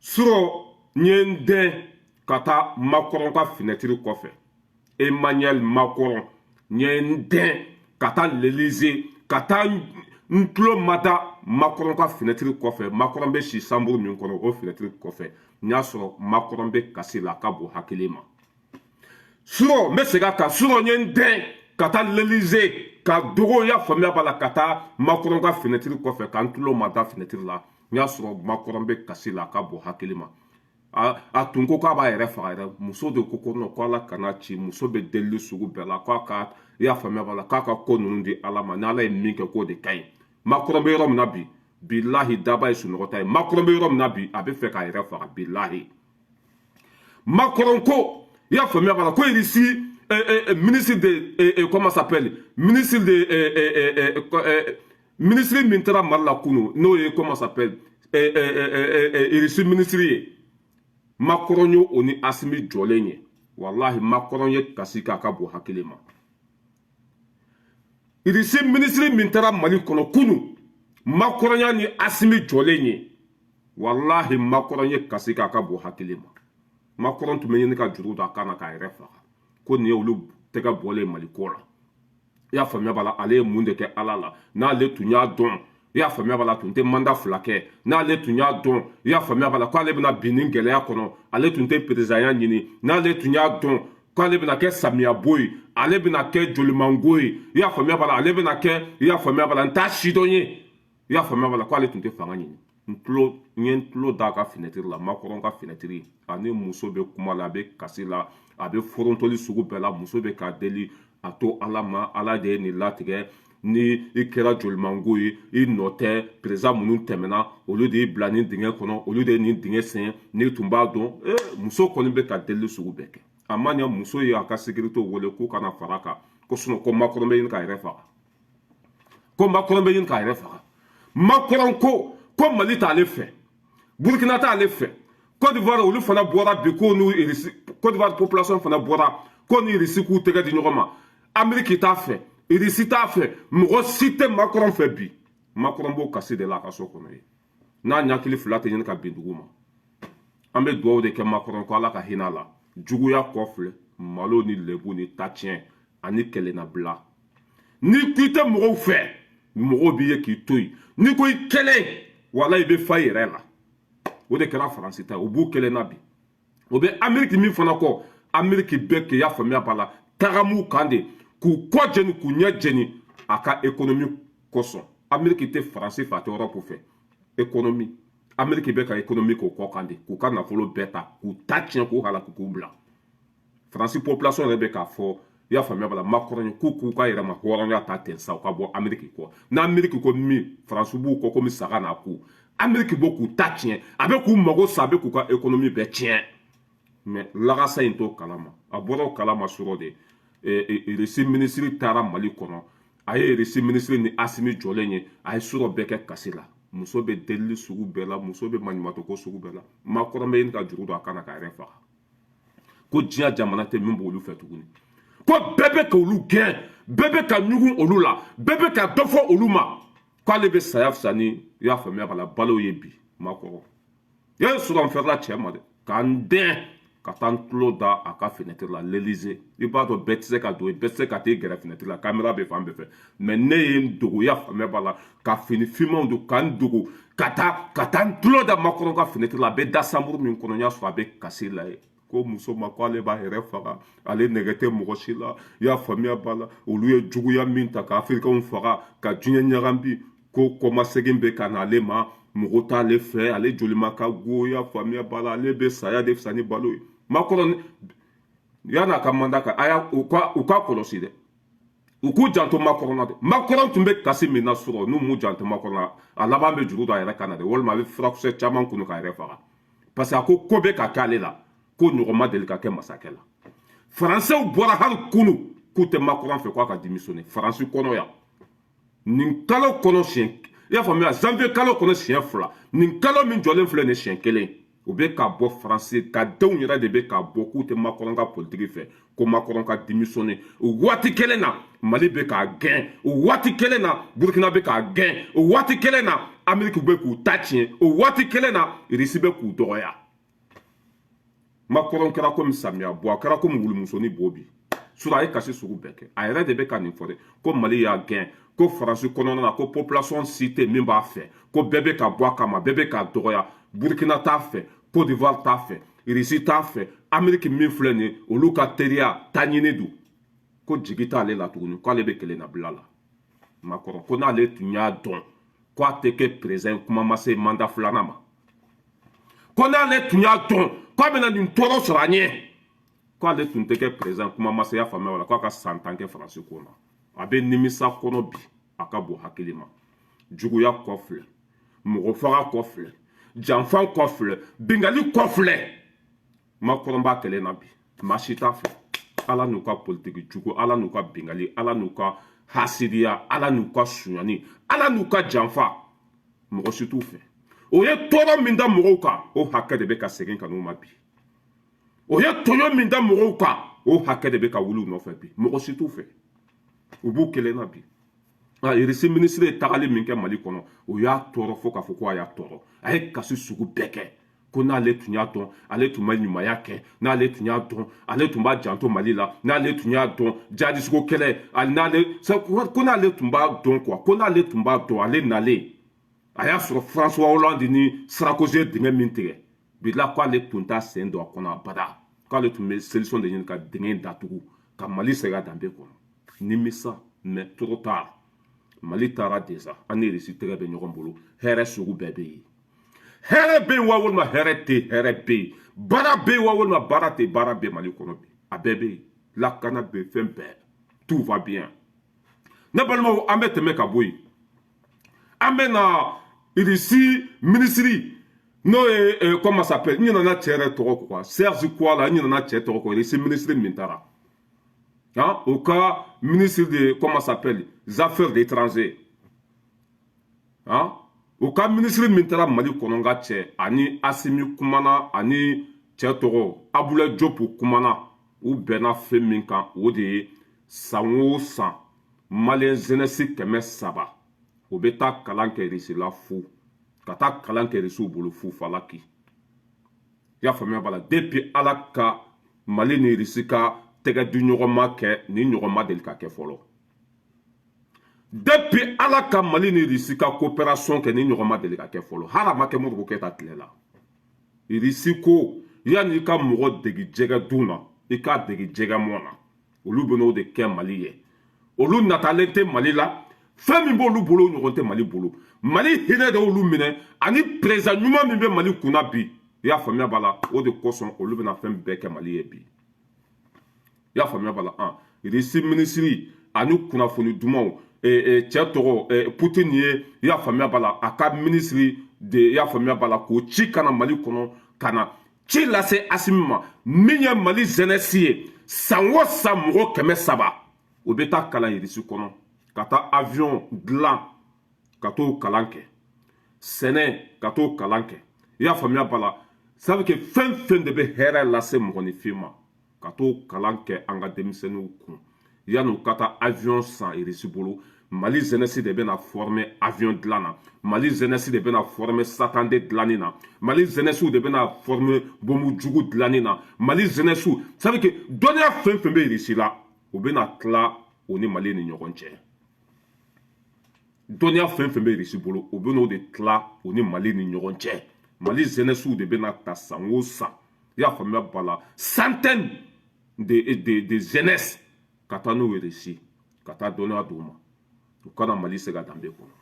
Surɔ, n ye n dɛn ka taa Macron ka finɛtiri kɔfɛ. Emmanuel Macron, n ye n dɛn ka taa l'Élysée, ka taa n tulo ma da Macron ka finɛtiri kɔfɛ. Macron bɛ si chambre min kɔnɔ, o finɛtiri kɔfɛ, n y'a sɔrɔ Macron bɛ kasi la, a ka bon hakili ma. Surɔ, n bɛ segin a kan, surɔ, n ye n dɛn ka taa l'Élysée, ka dogo, ya faamuya b'a la, ka taa Macron ka finɛtiri kɔfɛ, ka n tulo ma da finɛtiri la. N y'a sɔrɔ Macron bɛ kasi la, a ka bon hakili ma. A tun ko k'a b'a yɛrɛ faga yɛrɛ. Muso de ko ko non, ko Ala kana ci. Muso bɛ delili sugu bɛɛ la, k'a ka, i y'a faamuya b'a la, k'a ka ko ninnu di Ala ma, ni Ala ye min kɛ, k'o de ka ɲi. Macron bɛ yɔrɔ min na bi, bilahi, daba ye sunɔgɔ ta ye. Macron bɛ yɔrɔ min na bi, a bɛ fɛ k'a yɛrɛ faga, bilahi. Macron ko, i y'a faamuya b'a la, ko Irisi ministre de, comment s'appelle, ministre de, ministre min taara Mali la kunu, n'o ye, comment s'appelle, Irisi ministre ye, Macron ye o ni Asimi jɔlen ye. Walahi, Macron ye kasi k'a ka bon hakili ma. Irisi ministre min taara Mali kɔnɔ kunu, Macron y'a ni Asimi jɔlen ye. Walahi, Macron ye kasi k'a ka bon hakili ma. Macron tun bɛ ɲini ka juru don a kan na k'a yɛrɛ faga, ko nin ye olu tɛgɛ bɔlen Mali ko la. I y'a faamuya b'a la, ale ye mun de kɛ Ala la? N'ale tun y'a dɔn, i y'a faamuya b'a la, tun tɛ mandat 2 kɛ. N'ale tun y'a dɔn, i y'a faamuya b'a la, k'ale bɛna bin nin gɛlɛya kɔnɔ, ale tun tɛ perezanya ɲini. N'ale tun y'a dɔn k'ale bɛna kɛ samiyabo ye, ale bɛna kɛ jolimango ye, i y'a faamuya b'a la, ale bɛna kɛ, i y'a faamuya b'a la, n t'a sidɔn ye, i y'a faamuya b'a la, k'ale tun tɛ fanga ɲini. N tulo, n ye n tulo d'a ka finɛtiri la, Macron ka finɛtiri. Ani muso bɛ kuma la, a bɛ kasi la, a bɛ forontoli sugu bɛɛ la. Muso bɛ k'a deli a to Ala ma, Ala de ye nin latigɛ. Ni i kɛra jolimango ye, i nɔ tɛ. Président minnu tɛmɛna, olu de y'i bila nin dingɛ kɔnɔ, olu de ye nin dingɛ sen. N'i tun b'a dɔn. Muso kɔni bɛ ka delili sugu bɛɛ kɛ. A ma ɲɛ, muso ye a ka sécurité wele k'u kana fara a kan, ko sinon ko Macron bɛ ɲini k'a yɛrɛ faga, ko Macron bɛ ɲini k'a yɛrɛ faga. Macron ko ko Mali t'ale fɛ, Burukina t'ale fɛ, Côte d'Ivoire, olu fana bɔra bi ko n'u Irisi, Côte d'Ivoire population fana bɔra ko ni Irisi k'u tɛgɛ di ɲɔgɔn ma. Amérique t'a fɛ, Irisi t'a fɛ, mɔgɔ si tɛ Macron fɛ bi. Macron b'o kasi de la a ka so kɔnɔ ye, n'a ɲakili fila tɛ ɲini ka bin dugu ma. An bɛ dugawu de kɛ Macron ko Ala ka hinɛ a la. Juguya kɔ filɛ, malo ni lebu ni tatiɲɛ ani kɛlɛnabila. N'i ko i tɛ mɔgɔw fɛ, mɔgɔw b'i ye k'i to yen. N'i ko i kɛlɛ, wala i bɛ fa i yɛrɛ la. O de kɛra Faransi ta ye, o b'u kɛlɛ na bi. O bɛ Ameriki min fana kɔ, Ameriki bɛɛ k'i y'a faamuya b'a la, tagamu kan de k'u kɔ jeni, k'u ɲɛ jeni a ka économie kosɔn. Ameriki tɛ Faransi fɛ, a tɛ Europe fɛ. Économie, Ameriki bɛ ka économie k'o kɔ kan de, k'u ka nafolo bɛɛ ta, k'u ta tiɲɛ, k'u halaki, k'u bila. Faransi population yɛrɛ bɛ k'a fɔ, i y'a faamuya b'a la, Macron ye k'u k'u ka yɛrɛma hɔrɔnya ta ten sa, u ka bɔ Ameriki kɔ. N'Ameriki ko min, Faransi b'u kɔ komi saga n'a ku. Ameriki bɔ k'u ta tiɲɛ, a bɛ k'u mago sa, a bɛ k'u ka économie bɛɛ tiɲɛ. Mais lagasa in t'o kalama. A bɔra o kalama sɔrɔ de, Irisi minisiri taara Mali kɔnɔ. A ye Irisi minisiri ni Asimi jɔlen ye, a ye sɔrɔ bɛɛ kɛ kasi la. Muso bɛ delili sugu bɛɛ la, muso bɛ maɲumatɔ ko sugu bɛɛ la. Macron bɛ ɲini ka juru don a kan na k'a yɛrɛ faga, ko diɲɛ jamana tɛ min b'olu fɛ tuguni, ko bɛɛ bɛ ka olu gɛn, bɛɛ bɛ ka ɲugun olu la, bɛɛ bɛ ka dɔ fɔ olu ma, k'ale bɛ saya fisa ni, i y'a faamuya b'a la, balo ye bi. Macron ye sɔrɔ n fɛrɛla cɛ ma dɛ, k'an dɛn ka taa n tulo da a ka fenêtre la l'Élysée. I b'a dɔn, bɛɛ tɛ se ka don, bɛɛ tɛ se ka t'i gɛrɛ fenêtre la, caméra bɛ fan bɛɛ fɛ. Mais ne ye n dogo, i y'a faamuya b'a la, ka fini finmanw don, ka n dogo, ka taa n tulo da Macron ka fenêtre la. A bɛ da chambre min kɔnɔ, n y'a sɔrɔ a bɛ kasi la ye, ko muso ma ko ale b'a yɛrɛ faga, ale nɛgɛ tɛ mɔgɔ si la. I y'a faamuya b'a la, olu ye juguya min ta ka Afirikɛnw faga, ka diɲɛ ɲagami, ko kɔmasegin bɛ ka na ale ma, mɔgɔ t'ale fɛ, ale jolima ka go. I y'a faamuya b'a la, ale bɛ saya de fisa ni balo ye. Macron, yan'a ka mandat ka, a y'a u ka kɔlɔsi dɛ, u k'u janto Macron na dɛ. Macron tun bɛ kasi min na sɔrɔ, n'u m'u janto Macron na, a laban bɛ juru don a yɛrɛ kan na dɛ, walima a bɛ furakisɛ caman kunu k'a yɛrɛ faga, parce que a ko ko bɛ ka k'ale la, ko ɲɔgɔn ma deli ka kɛ masakɛ la. Faransɛw bɔra hali kunu k'u tɛ Macron fɛ, k'a ka démissionner. Faransi kɔnɔ yan, nin kalo kɔnɔ siɲɛ, i y'a faamuya, janvier kalo kɔnɔ siɲɛ 2, nin kalo min jɔlen filɛ nin, siɲɛ 1, u bɛ ka bɔ, Faransi ka denw yɛrɛ de bɛ ka bɔ k'u tɛ Macron ka politiki fɛ, ko Macron ka démissionner. O waati kelen na, Mali bɛ k'a gɛn. O waati kelen na, Burukina bɛ k'a gɛn. O waati kelen na, Ameriki bɛ k'u ta tiɲɛ, o waati kelen na Irisi bɛ k'u dɔgɔya. Macron kɛra komi samiya bɔ, a kɛra komi wulumusonin bo bi surɔ. A ye kasi sugu bɛɛ kɛ. A yɛrɛ de bɛ ka nin fɔ dɛ, ko Mali y'a gɛn, ko Faransi kɔnɔna na, ko population si tɛ min b'a fɛ, ko bɛɛ bɛ ka bɔ a kama, bɛɛ bɛ k'a dɔgɔya. Burukina t'a fɛ, Côte d'Ivoire t'a fɛ, Irisi t'a fɛ, Ameriki min filɛ nin ye, olu ka teriya ta ɲini don, ko jigi t'ale la tuguni, k'ale bɛ kelennabila la. Macron ko n'ale tun y'a dɔn ko a tɛ kɛ président, kuma ma se mandat filanan ma, ko n'ale tun y'a dɔn k'a bɛna nin tɔɔrɔ sɔrɔ a ɲɛ, k'ale tun tɛ kɛ président, kuma ma se, y'a faamuya wala, k'a ka san 10 kɛ Faransi ko na. A bɛ nimisa kɔnɔ bi, a ka bon hakili ma. Juguya kɔ filɛ, mɔgɔ faga kɔ filɛ, janfan kɔ filɛ, bingali kɔ filɛ. Macron b'a kɛlɛ na bi, maa si t'a fɛ. Ala n'u ka politiki jugu, Ala n'u ka bingali, Ala n'u ka hasidiya, Ala n'u ka suɲani, Ala n'u ka janfa, mɔgɔ si t'u fɛ. O ye tɔɔrɔ min da mɔgɔw kan, o hakɛ de bɛ ka segin ka n'u ma bi. O ye tɔɲɔ min da mɔgɔw kan, o hakɛ de bɛ ka wuli u nɔfɛ bi. Mɔgɔ si t'u fɛ, u b'u kelen na bi. A Irisi minisiri ye tagali min kɛ Mali kɔnɔ, o y'a tɔɔrɔ fo k'a fɔ ko a y'a tɔɔrɔ. A ye kasi sugu bɛɛ kɛ, ko n'ale tun y'a dɔn, ale tun bɛ ɲumanya kɛ, n'ale tun y'a dɔn, ale tun b'a janto Mali la, n'ale tun y'a dɔn jadisiko kɛlɛ, ali n'ale ko n'ale tun b'a dɔn quoi, ko n'ale tun b'a dɔn, ale nalen a y'a sɔrɔ François Hollande ni Sarkozy ye dingɛ min tigɛ bila, k'ale tun t'a sen don a kɔnɔ abada, k'ale tun bɛ solution de ɲini ka dingɛ datugu ka Mali segin a danbe kɔnɔ. Nimisa, mais trop tard, Mali taara déjà. An ni Irisi tɛgɛ bɛ ɲɔgɔn bolo, hɛrɛ sugu bɛɛ bɛ yen. Hɛrɛ bɛ yen wa walima hɛrɛ tɛ yen? Hɛrɛ bɛ yen. Baara bɛ yen wa walima baara tɛ yen? Baara bɛ Mali kɔnɔ bi, a bɛɛ bɛ yen, lakana bɛ yen, fɛn bɛɛ, tout va bien. Ne balimaw, an bɛ tɛmɛ ka bɔ yen, an bɛ na Irisi minisiri, n'o ye, comment s'appelle, n ɲinɛna cɛ yɛrɛ tɔgɔ quoi, Serge Kouala, n ɲinɛna cɛ tɔgɔ kɔ. Irisi minisiri min taara han, o ka ministre de, comment s'appelle, affaires étrangères han, o ka minisiri min taara Mali kɔnɔ, n ka cɛ ani Asimi kumana, ani cɛ tɔgɔ Abdoulaye Diop kumana, u bɛnna fɛn min kan, o de ye san o san Malien jeunesse 300, o bɛ taa kalan kɛ Irisi la fu, ka taa kalan kɛ Irisiw bolo fu falaki. I y'a faamuya b'a la? Depuis Ala ka Mali ni Irisi ka tɛgɛ di ɲɔgɔn ma kɛ, ni ɲɔgɔn ma deli ka kɛ fɔlɔ. Depuis Ala ka Mali ni Irisi ka coopération kɛ, ni ɲɔgɔn ma deli ka kɛ fɔlɔ, hali a ma kɛ Modibo Keyita tile la. Irisi ko yanni i ka mɔgɔ degi jɛgɛ dun na, i k'a degi jɛgɛ mɔn na. Olu bɛ n'o de kɛ Mali ye. Olu natalen tɛ Mali la, fɛn min b'olu bolo, ɲɔgɔn tɛ Mali bolo. Mali hinɛ de y'olu minɛ, ani président ɲuman min bɛ Mali kunna bi, i y'a faamuya b'a la, o de kosɔn olu bɛna fɛn bɛɛ kɛ Mali ye bi. I y'a faamuya b'a la? An Irisi minisiri ani kunnafoni dumanw, cɛ tɔgɔ Poutine ye, i y'a faamuya b'a la, a ka minisiri de, i y'a faamuya b'a la, k'o ci ka na Mali kɔnɔ, ka na ci lase Asimi ma, min ye Mali jeunesse ye, san o san mɔgɔ 300, o bɛ taa kalan Irisi kɔnɔ, ka taa avion dilan, ka t'o kalan kɛ, sɛnɛ, ka t'o kalan kɛ. I y'a faamuya b'a la? Ça veut que fɛn fɛn de bɛ hɛrɛ lase mɔgɔninfin ma, ka t'o kalan kɛ an ka denmisɛnninw kun, yanni u ka taa avion san Irisi bolo. Mali jeunesse de bɛna former avion dilan na, Mali jeunesse de bɛna former Satan 2 dilanni na, Mali jeunesse de bɛna former bombe jugu dilanni na. Mali jeunesse, ça veut que dɔnniya fɛn fɛn bɛ Irisi la, u bɛna tila o ni Mali ni ɲɔgɔn cɛ. Dɔnniya fɛn fɛn bɛ Irisi bolo, u bɛn'o de tila o ni Mali ni ɲɔgɔn cɛ. Mali jeunesse de bɛna ta san o san, i y'a faamuya b'a la, centaine de jeunesse, ka taa n'u Irisi, ka taa dɔnniya d'u ma, u kana Mali se ka danbe kɔnɔ.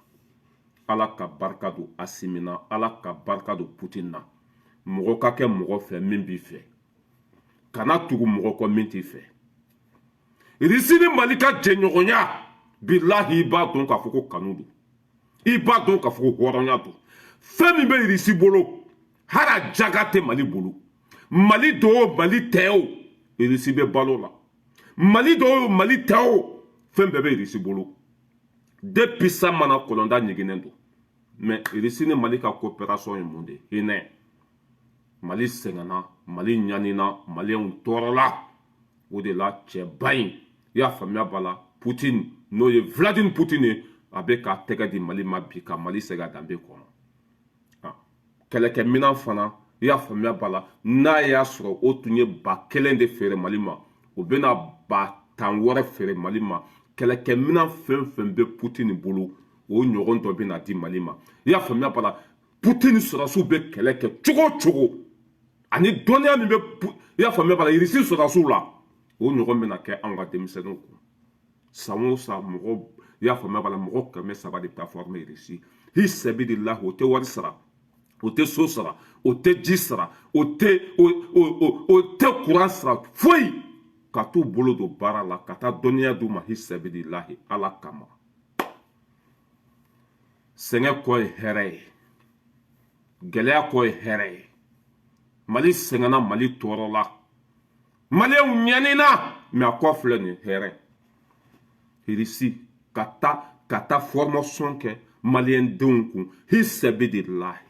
Ala ka barika don Asimi na, Ala ka barika don Poutine na. Mɔgɔ ka kɛ mɔgɔ fɛ min b'i fɛ, kana tugu mɔgɔ kɔ min t'i fɛ. Irisi ni Mali ka jɛɲɔgɔnya, bilahi, i b'a dɔn k'a fɔ ko kanu don, i b'a dɔn k'a fɔ ko hɔrɔnya don. Fɛn min bɛ Irisi bolo, hali a jaga tɛ Mali bolo. Mali don o, Mali tɛ o, Irisi bɛ balo la. Mali don o, Mali tɛ o, fɛn bɛɛ bɛ Irisi bolo. Depuis sa mana kɔlɔnda ɲɛgɛnnen don, mais Irisi ni Mali ka coopération ye mun de ye? Hinɛ. Mali sɛgɛnna, Mali ɲanina, Maliyɛnw tɔɔrɔla. O de la cɛba in, i y'a faamuya b'a la, Poutine, n'o ye Vladimir Poutine ye, a bɛ k'a tɛgɛ di Mali ma bi, ka Mali segin a danbe kɔnɔ. Kɛlɛkɛminɛn fana, i y'a faamuya b'a la, n'a y'a sɔrɔ o tun ye 1000 de feere Mali ma, o bɛna 10 000 wɛrɛ feere Mali ma. Kɛlɛkɛminɛn fɛn fɛn bɛ Putini bolo, o ɲɔgɔn dɔ bɛna di Mali ma. I y'a faamuya b'a la, Putini sɔrɔdasiw bɛ kɛlɛ kɛ cogo o cogo, ani dɔnniya min bɛ, i y'a faamuya b'a la, Irisi sɔrɔdasiw la, o ɲɔgɔn bɛna kɛ anw ka denmisɛnninw kun. San o san, mɔgɔ, i y'a faamuya b'a la, mɔgɔ 300 de bɛ taa former Irisi. Hi sɛbidila, o tɛ wari sara, o tɛ so sara, o tɛ ji sara, o tɛ kuran sara, foyi, ka t'u bolo don baara la, ka taa dɔnniya d'u ma. Hi sɛbidilahi, Ala kama, sɛgɛn kɔ ye hɛrɛ ye, gɛlɛya kɔ ye hɛrɛ ye. Mali sɛgɛnna, Mali tɔɔrɔla, Maliyɛnw ɲanina, mais a kɔ filɛ nin hɛrɛ. Irisi ka taa formation kɛ Maliyɛn denw kun. Hi sɛbidilahi,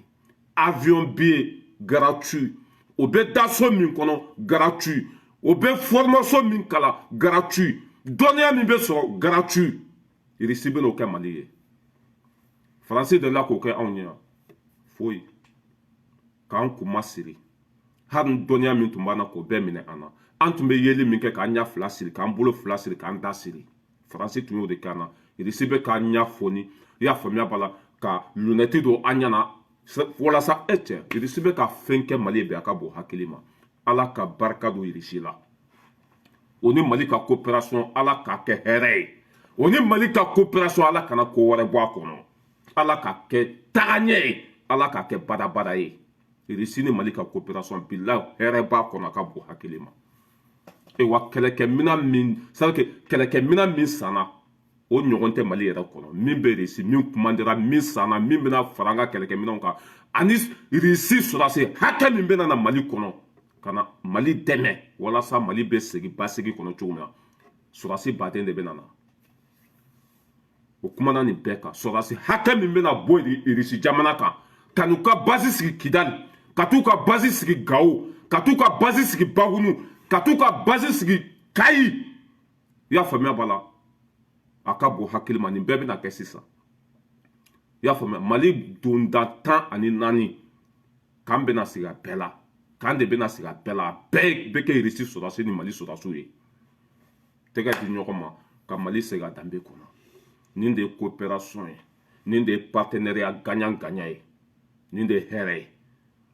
avion billet gratuit, o bɛ da so min kɔnɔ gratuit, o bɛ formation min kalan gratuit, dɔnniya min bɛ sɔrɔ gratuit, Irisi bɛ n'o kɛ Mali ye. Faransi delila k'o kɛ anw ye foyi, k'an kun ma siri. Hali ni dɔnniya min tun b'an na, k'o bɛɛ minɛ an na. An tun bɛ yeli min kɛ, k'an ɲɛ fila siri, k'an bolo fila siri, k'an da siri, Faransi tun y'o de kɛ an na. Irisi bɛ k'an ɲɛ foni, i y'a faamuya b'a la, ka lunette don an ɲɛ na walasa e cɛ. Irisi bɛ ka fɛn kɛ Mali ye bi, a ka bon hakili ma. Ala ka barika don Irisi la. O ni Mali ka coopération, Ala k'a kɛ hɛrɛ ye. O ni Mali ka coopération, Ala kana ko wɛrɛ bɔ a kɔnɔ. Ala ka kɛ tagaɲɛ ye, Ala k'a kɛ badabada ye. Irisi ni Mali ka coopération, bilahi, hɛrɛ b'a kɔnɔ, a ka bon hakili ma. E wa, kɛlɛkɛminɛn min, c'est à dire que kɛlɛkɛminɛn min sanna, o ɲɔgɔn tɛ Mali yɛrɛ kɔnɔ. Min bɛ Irisi, min kumandira, min sanna, min bɛna fara an ka kɛlɛkɛminɛnw kan, ani Irisi sɔrɔdasi hakɛ min bɛna na Mali kɔnɔ ka na Mali dɛmɛ walasa Mali bɛ segin basigi kɔnɔ cogo min na, sɔrɔdasi baden de bɛna na. O kumana nin bɛɛ kan. Sɔrɔdasi hakɛ min bɛna bɔ Irisi jamana kan ka n'u ka base sigi Kidali, ka t'u ka base sigi Gawo, ka t'u ka base sigi Bagunu, ka t'u ka base sigi Kayi, i y'a faamuya b'a la, a ka bon hakili ma. Nin bɛɛ bɛna kɛ sisan, i y'a faamuya. Mali donda 14 kan bɛna sigi a bɛɛ la, kan de bɛna sigi a bɛɛ la. A bɛɛ bɛ kɛ Irisi sɔrɔdasi ni Mali sɔrɔdasiw ye, tɛgɛ di ɲɔgɔn ma ka Mali segin a danbe kɔnɔ. Nin de ye coopération ye, nin de ye partenariat gagnant gagnant ye, nin de ye hɛrɛ ye,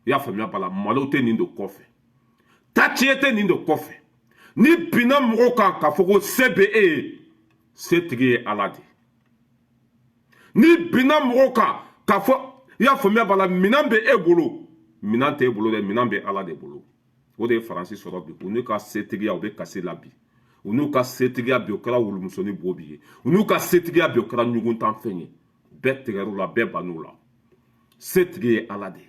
i y'a faamuya b'a la. Malo tɛ nin de kɔfɛ, tatiɲɛ tɛ nin de kɔfɛ. Ni binna mɔgɔw kan k'a fɔ ko se bɛ e ye, setigi ye Ala de. Ni binna mɔgɔw kan k'a fɔ, i y'a faamuya b'a la, minɛn bɛ e bolo, minɛn tɛ e bolo dɛ, minɛn bɛ Ala de bolo. O de ye Faransi sɔrɔ bi. U n'u ka setigiya, u bɛ kasi la bi. U n'u ka setigiya bi, o kɛra wulumusonin bo bi ye. U n'u ka setigiya bi, o kɛra ɲuguntanfɛn ye. Bɛɛ tigɛr'u la, bɛɛ bann'u la. Setigi ye Ala de ye.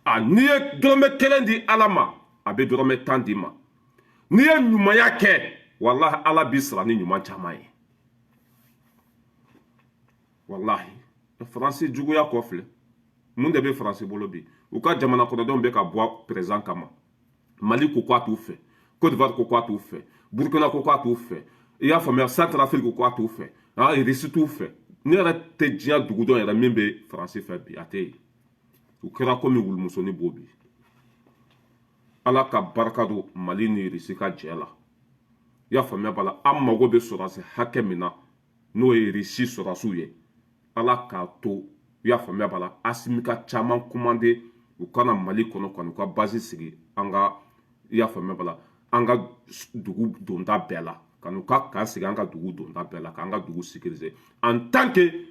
A n'i ye dɔrɔmɛ 1 di Ala ma, a bɛ dɔrɔmɛ 10 d'i ma. N'i ye ɲumanya kɛ, walahi, Ala b'i sara ni ɲuman caman ye. Walahi, Faransi juguya kɔ filɛ. Mun de bɛ Faransi bolo bi? U ka jamana kɔnɔdenw bɛ ka bɔ président kama. Mali ko k'a t'u fɛ, Côte d'Ivoire ko k'a t'u fɛ, Burkina ko k'a t'u fɛ, i y'a faamuya, Centrafrique ko k'a t'u fɛ, ah, Russie t'u fɛ. Ne yɛrɛ tɛ diɲɛ dugu dɔn yɛrɛ min bɛ Faransi fɛ bi, a tɛ yen. U kɛra komi wulumusonin bo bi. Ala ka barika don Mali ni Irisi ka jɛ la, i y'a faamuya b'a la. An mago bɛ sɔrɔdasi hakɛ min na, n'o ye Irisi sɔrɔdasiw ye, Ala k'a to, i y'a faamuya b'a la, Asimi ka caman commandé, u kana Mali kɔnɔ ka n'u ka base sigi an ka, i y'a faamuya b'a la, an ka dugu donda bɛɛ la, ka n'u ka kan sigi an ka dugu donda bɛɛ la, k'an ka dugu sécuriser. En tant que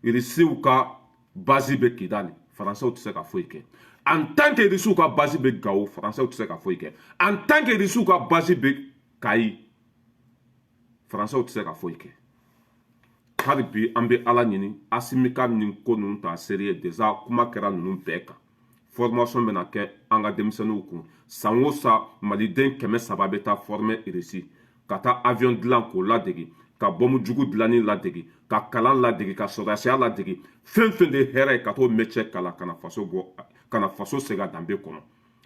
Irisiw ka base bɛ Kidali, Faransɛw tɛ se ka foyi kɛ. En tant que Irisiw ka base bɛ Gawo, Faransɛw tɛ se ka foyi kɛ. En tant que Irisiw ka base bɛ Kayi, Faransɛw tɛ se ka foyi kɛ. Hali bi, an bɛ Ala ɲini, Asimi ka nin ko ninnu ta sérieux. Déjà kuma kɛra ninnu bɛɛ kan. Formation bɛna kɛ an ka denmisɛnninw kun. San o san, Maliden 300 bɛ taa former Irisi, ka taa avion dilan k'o ladege, ka bɔmu jugu dilanni ladege, ka kalan ladege, ka sɔrɔdasiya ladege, fɛn fɛn de hɛrɛ ye, ka t'o métier kalan, ka na faso bɔ, ka na faso segin a danbe kɔnɔ,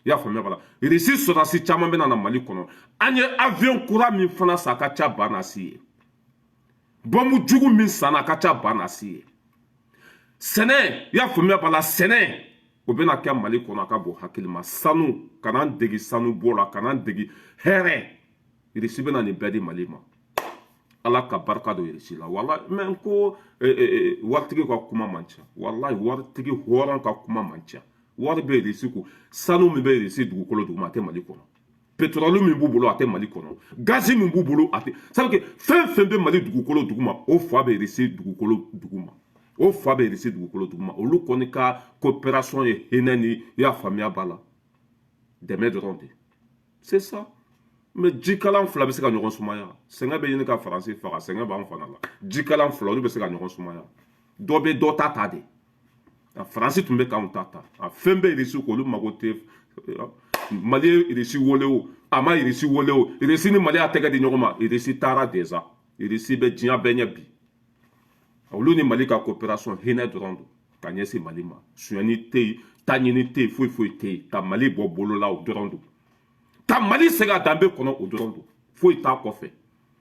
i y'a faamuya b'a la. Irisi sɔrɔdasi caman bɛna na Mali kɔnɔ. An ye avion kura min fana san, a ka ca ba na si ye. Bɔmu jugu min sanna, a ka ca ba na si ye. Sɛnɛ, i y'a faamuya b'a la, sɛnɛ o bɛna kɛ Mali kɔnɔ, a ka bon hakili ma. Sanu, kana n degi sanu bɔ la, kana n degi hɛrɛ. Irisi bɛna nin bɛɛ di Mali ma. Ala ka barika don Irisi la. Wala mɛ n ko waritigi ka kuma man ca. Walayi, waritigi hɔrɔn ka kuma man ca. Wari bɛ Irisi kun. Sanu min bɛ Irisi dugukolo duguma, a tɛ Mali kɔnɔ. Pétrole min b'u bolo, a tɛ Mali kɔnɔ. Gazi min b'u bolo, a tɛ. C'est que fɛn fɛn bɛ Mali dugukolo duguma, o fa bɛ Irisi dugukolo duguma, o fa bɛ Irisi dugukolo duguma. Olu kɔni ka coopération ye hinɛ ni, i y'a faamuya b'a la, dɛmɛ dɔrɔn de, c'est ça. Mais jikalan fila bɛ se ka ɲɔgɔn sumaya. Sɛgɛn bɛ ɲini ka Faransi faga, sɛgɛn b'an fana la. Jikalan fila, olu bɛ se ka ɲɔgɔn sumaya. Dɔ bɛ dɔ ta ta de. A Faransi tun bɛ k'anw ta ta. A fɛn bɛɛ Irisi ko, olu mago tɛ. Mali ye Irisi wele o, a ma Irisi wele o, Irisi ni Mali y'a tɛgɛ di ɲɔgɔn ma. Irisi taara déjà, Irisi bɛ diɲɛ bɛɛ ɲɛ bi. Olu ni Mali ka coopération, hinɛ dɔrɔn don ka ɲɛsin Mali ma. Sonyani tɛ yen, taɲini tɛ yen, foyi foyi tɛ yen. Ka Mali bɔ bolo la, o dɔrɔn don. Ka Mali segin a danbe kɔnɔ, o dɔrɔn don. Foyi t'a kɔfɛ.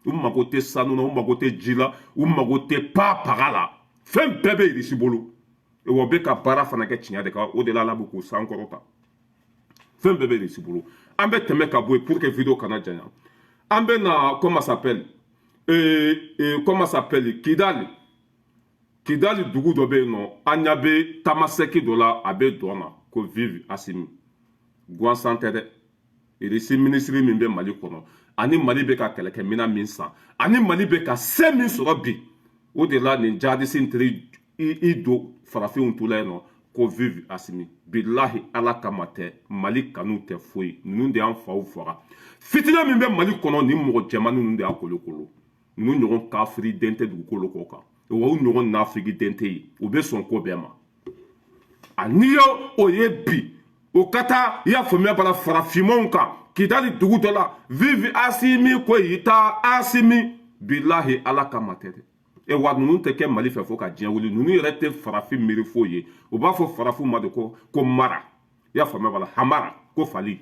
U mago tɛ sanu na, u mago tɛ ji la, u mago tɛ pa paga la. Fɛn bɛɛ bɛ Irisi bolo. Wa bɛ ka baara fana kɛ tiɲɛ de kan. O de la, Ala bɛ k'u sankɔrɔta. Fɛn bɛɛ bɛ Irisi bolo. An bɛ tɛmɛ ka bɔ yen pour que vidéo kana janya. An bɛ na, comment s'appelle, comment s'appelle, Kidali. Kidali dugu dɔ bɛ yen nɔ, an ɲɛ bɛ tamasɛki dɔ la, a bɛ dɔn na ko "Vive Asimi". Gansan tɛ dɛ. Irisi minisiri min bɛ Mali kɔnɔ, ani Mali bɛ ka kɛlɛkɛminɛn min san, ani Mali bɛ ka se min sɔrɔ bi, o de la nin jihadisi teri i don farafinw tula yen nɔ ko "Vive Asimi". Bilahi, Ala kama tɛ, Mali kanu tɛ foyi. Ninnu de y'an faw faga. Fitinɛ min bɛ Mali kɔnɔ, nin mɔgɔ jɛmannin ninnu de y'a kolokolo. Ninnu ɲɔgɔn kafiri den tɛ dugukolo kɔ kan, wa u ɲɔgɔn nafigi den tɛ yen. U bɛ sɔn ko bɛɛ ma. A n'i ye o ye bi, o ka taa, i y'a faamuya bala, farafinmanw kan Kidali dugu dɔ la, "Vive Asimi Koyita, Asimi". Bilahi, Ala kama tɛ dɛ. E wa ninnu tɛ kɛ Mali fɛ fo ka diɲɛ wuli. Ninnu yɛrɛ tɛ farafin miiri foyi ye. U b'a fɔ farafin ma de ko mara, i y'a faamuya bala, hamara ko fali.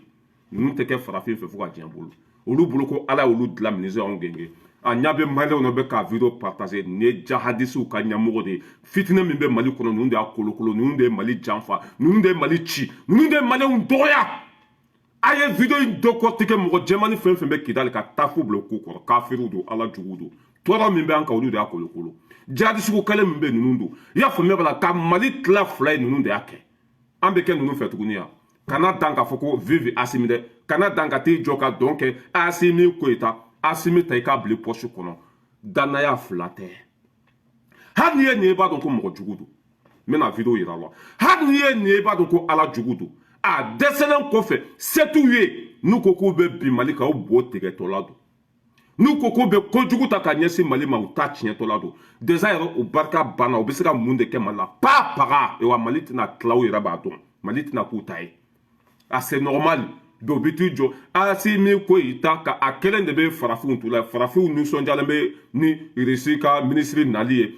Ninnu tɛ kɛ farafin fɛ fo ka diɲɛ bolo. Olu bolo ko Ala y'olu dilan minize anw genge. A ɲa bɛ Maliyɛnw na, bɛ ka vidéo partager. Nin ye jahadisiw ka ɲɛmɔgɔ de ye. Fitinɛ min bɛ Mali kɔnɔ, ninnu de y'a kolokolo. Ninnu de ye Mali janfa, ninnu de ye Mali ci, ninnu de ye Maliyɛnw dɔgɔya. A ye vidéo in décortiquer. Mɔgɔ jɛmani fɛn fɛn bɛ Kidali, ka taa fu bila ko kɔrɔ, kafiriw don, Ala juguw don. Tɔɔrɔ min bɛ an kan, olu de y'a kolokolo. Jihadisiw kɛlɛ min bɛ, ninnu don. I y'a faamuya b'a la, ka Mali tila fila ye, ninnu de y'a kɛ. An bɛ kɛ ninnu fɛ tuguni yan. Kana dan k'a fɔ ko "Vive Asimi" dɛ. Kana dan ka t'i jɔ ka dɔn kɛ "Asimi Koyita". Asimi ta, i k'a bila poche kɔnɔ. Danaya fila tɛ. Hali n'i ye nin ye, i b'a dɔn ko mɔgɔ jugu don. N bɛna vidéo yira la. Hali n'i ye nin ye, i b'a dɔn ko Ala jugu don. A dɛsɛlen kɔfɛ, se t'u ye. N'u ko k'u bɛ bin Mali kan, u bo tigɛtɔla don. N'u ko k'u bɛ kojugu ta ka ɲɛsin Mali ma, u ta tiɲɛtɔla don. Déjà yɛrɛ, o barika banna. U bɛ se ka mun de kɛ Mali la? Pa paga. Wa Mali tɛna tila, u yɛrɛ b'a dɔn. Mali tɛna k'u ta ye. A c'est normal. Dɔw bɛ t'i jɔ "Asimi Koyita" ka. A kelen de bɛ farafinw tu la. Farafinw nisɔndiyalen bɛ ni Irisi ka minisiri nali ye.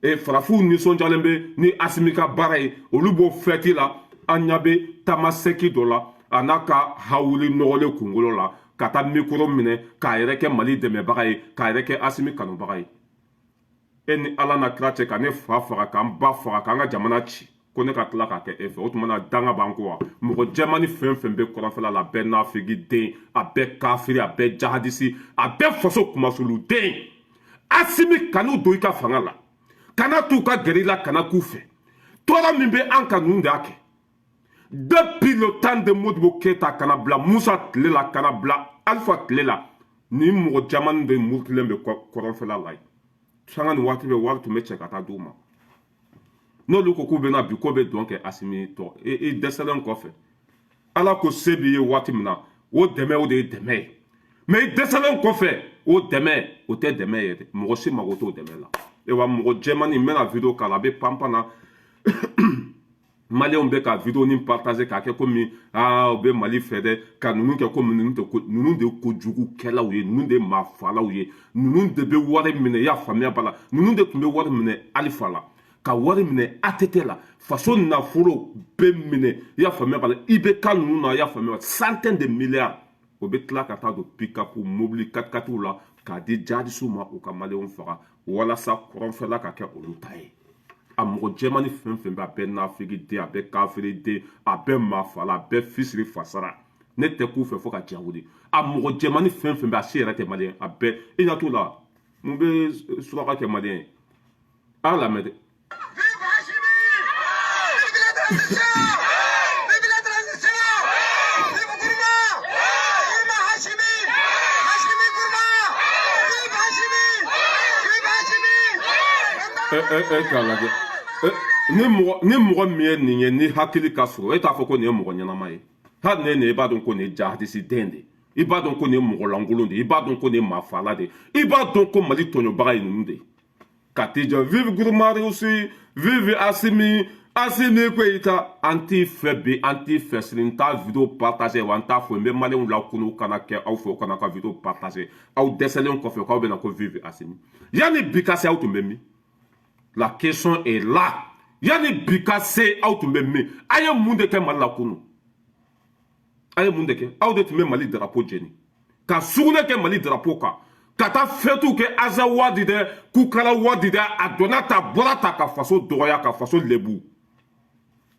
E farafinw nisɔndiyalen bɛ ni Asimi ka baara ye. Olu b'o fɛti la. An ɲɛ bɛ tamasɛki dɔ la, a n'a ka hawuli nɔgɔlen kunkolo la, ka taa micro minɛ k'a yɛrɛ kɛ Mali dɛmɛbaga ye, k'a yɛrɛ kɛ Asimi kanubaga ye. E ni Ala na kira cɛ, ka ne fa faga, k'an ba faga, k'an ka jamana ci, ko ne ka tila k'a kɛ e fɛ? O tuma na, danga b'an kɔ wa? Mɔgɔ jɛmani fɛn fɛn bɛ kɔrɔnfɛla la, a bɛɛ nafigi den, a bɛɛ kafiri, a bɛɛ jahadisi, a bɛɛ faso kumasulu den. Asimi kanu don i ka fanga la, kana t'u ka gɛrɛ i la, kana k'u fɛ. Tɔɔrɔ min bɛ an kan, ninnu de y'a kɛ depuis le temps de Modibo Keyita, kana bila Musa tile la, kana bila Alpha tile la. Ni mɔgɔ caman de murutilen bɛ kɔrɔnfɛla la yen, sanga ni waati bɛ, wari tun bɛ cɛ ka taa d'u ma. N'olu ko k'u bɛna bi ko bɛ dɔn kɛ Asimi tɔ, i dɛsɛlen kɔfɛ, Ala ko se b'i ye waati min na, o dɛmɛ, o de ye dɛmɛ ye. Mais i dɛsɛlen kɔfɛ, o dɛmɛ, o tɛ dɛmɛ ye dɛ. Mɔgɔ si mago t'o dɛmɛ la. Wa mɔgɔ jɛmani, n bɛna vidéo k'a la, a bɛ panpan na. Maliyɛnw bɛ ka vidéo ni partager k'a kɛ komi aa, u bɛ Mali fɛ dɛ, ka ninnu kɛ komi ninnu tɛ ko. Ninnu de ye kojugukɛlaw ye, ninnu de ye maafalaw ye, ninnu de bɛ wari minɛ. I y'a faamuya b'a la, ninnu de tun bɛ wari minɛ Alpha la, ka wari minɛ ATT la, faso nafolo bɛ minɛ. I y'a faamuya b'a la, IBK ninnu na, i y'a faamuya, centaine de milliards, o bɛ tila ka taa don pick-up, mobili 4x4 la, k'a di jihadisiw ma, u ka Maliyɛnw faga walasa kɔrɔnfɛla ka kɛ olu ta ye. A mɔgɔ jɛmani fɛn fɛn bɛ, a bɛɛ nafigi den, a bɛɛ kafiri den, a bɛɛ maafala, a bɛɛ fisiri fasara. Ne tɛ k'u fɛ fo ka diɲɛ wuli. A mɔgɔ jɛmani fɛn fɛn bɛ, a si yɛrɛ tɛ maliyɛn. A bɛɛ i ɲɛ t'u la. Mun bɛ suraka kɛ maliyɛn ye? A lamɛn dɛ. Vive Assimi! Vive la transition! Vive la transition! Vive Gourma! Gourma Assimi! Assimi Gourma! Vive Assimi! Vive Assimi! E e e, k'a lajɛ. Ni mɔgɔ min ye nin ye, ni hakili ka sɔrɔ, e t'a fɔ ko nin ye mɔgɔ ɲɛnama ye. Hali ne nin ye, i b'a dɔn ko nin ye jahadisi den de ye, i b'a dɔn ko nin ye mɔgɔ lankolon de ye, i b'a dɔn ko nin ye maafala de ye, i b'a dɔn ko Mali tɔɲɔbaga ye ninnu de ye. Ka t'i jɔ, "Vive Gourma Rewusi, vive Assimi, Assimi Goïta." An t'i fɛ bi, an t'i fɛ sini. N t'a vidéo partager wa n t'a fɔ. N bɛ maliyɛnw lakunu kana kɛ aw fɛ, o kana ka vidéo partager. Aw dɛsɛlen kɔfɛ k'aw bɛna ko "Vive Assimi". Yanni bi ka se, aw tun bɛ min? La question est là. Yanni bi ka se, aw tun bɛ min? A ye mun de kɛ Mali la kunu? A ye mun de kɛ? Aw de tun bɛ Mali drapeau jeni, ka sugunɛ kɛ Mali drapeau kan, ka taa fɛtiw kɛ Azawadi dɛ, Kukala wadi dɛ. A donna ta, bɔra ta, ka faso dɔgɔya, ka faso lebu.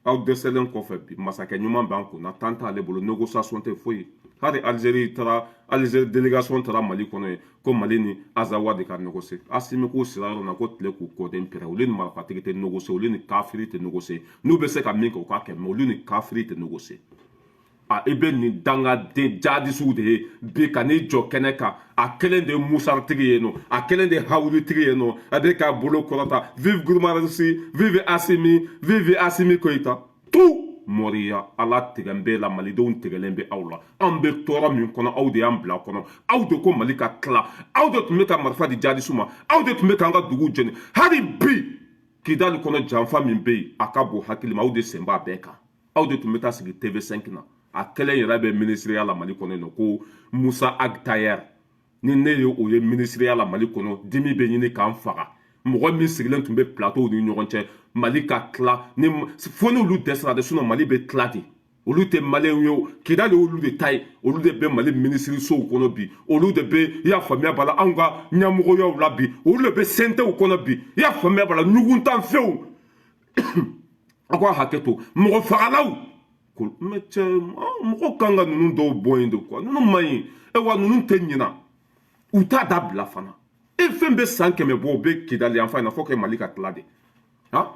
Aw dɛsɛlen kɔfɛ bi, masakɛ ɲuman b'an kunna, tan t'ale bolo, négociation tɛ foyi. Hali Algérie taara, Algérie délégation taara Mali kɔnɔ ye ko Mali ni Azawadi ka négocier. Assimi k'u sira yɔrɔ na ko tile k'u kɔden pɛrɛ. Olu ni marifatigi tɛ négocier, olu ni kafiri tɛ négocier. N'u bɛ se ka min kɛ, u k'a kɛ, mais olu ni kafiri tɛ négocier. A i bɛ nin dangaden jadisiw de ye bi ka n'i jɔ kɛnɛ kan. A kelen de ye musaritigi ye nɔ, a kelen de ye hawulitigi ye nɔ. A bɛ k'a bolo kɔrɔta, "Vive Gourma Rewusi, vive Assimi, vive Assimi Goïta." Tout mɔriya ala tigɛ bɛ la, malidenw tigɛlen bɛ aw la. Anw bɛ tɔɔrɔ min kɔnɔ, aw de y'an bila kɔnɔ. Aw de ko Mali ka tila. Aw de tun bɛ ka marifa di jadisiw ma. Aw de tun bɛ k'an ka dugu jeni. Hali bi Kidali kɔnɔ, janfa min bɛ yen, a ka bon hakili ma, aw de sen b'a bɛɛ kan. Aw de tun bɛ taa sigi TV5 na. A kɛlen yɛrɛ bɛ minisiriya la Mali kɔnɔ yen nɔ ko Moussa Ag Attaher. Ni ne ye o ye minisiriya la Mali kɔnɔ, dimi bɛ ɲini k'an faga. Mɔgɔ min sigilen tun bɛ plateau ni ɲɔgɔn cɛ, Mali ka tila ni fo n'olu dɛsɛra de, sinon Mali bɛ tila de. Olu tɛ maliyɛnw ye o, Kidali olu de ta ye. Olu de bɛ Mali minisirisow kɔnɔ bi, olu de bɛ, i y'a faamuya b'a la, anw ka ɲɛmɔgɔyaw la bi, olu de bɛ CNTw kɔnɔ bi, i y'a faamuya b'a la. Ɲuguntanfɛnw, aw ka hakɛ to, mɔgɔ fagalaw. Mais cɛ, mɔgɔ kan ka ninnu dɔw bɔ yen de quoi. Ninnu man ɲi. E wa ninnu tɛ ɲina, u t'a dabila fana. E fɛn bɛ san 100 bɔ, o bɛ Kidali yan fan in na fo ka Mali ka tila de. Han,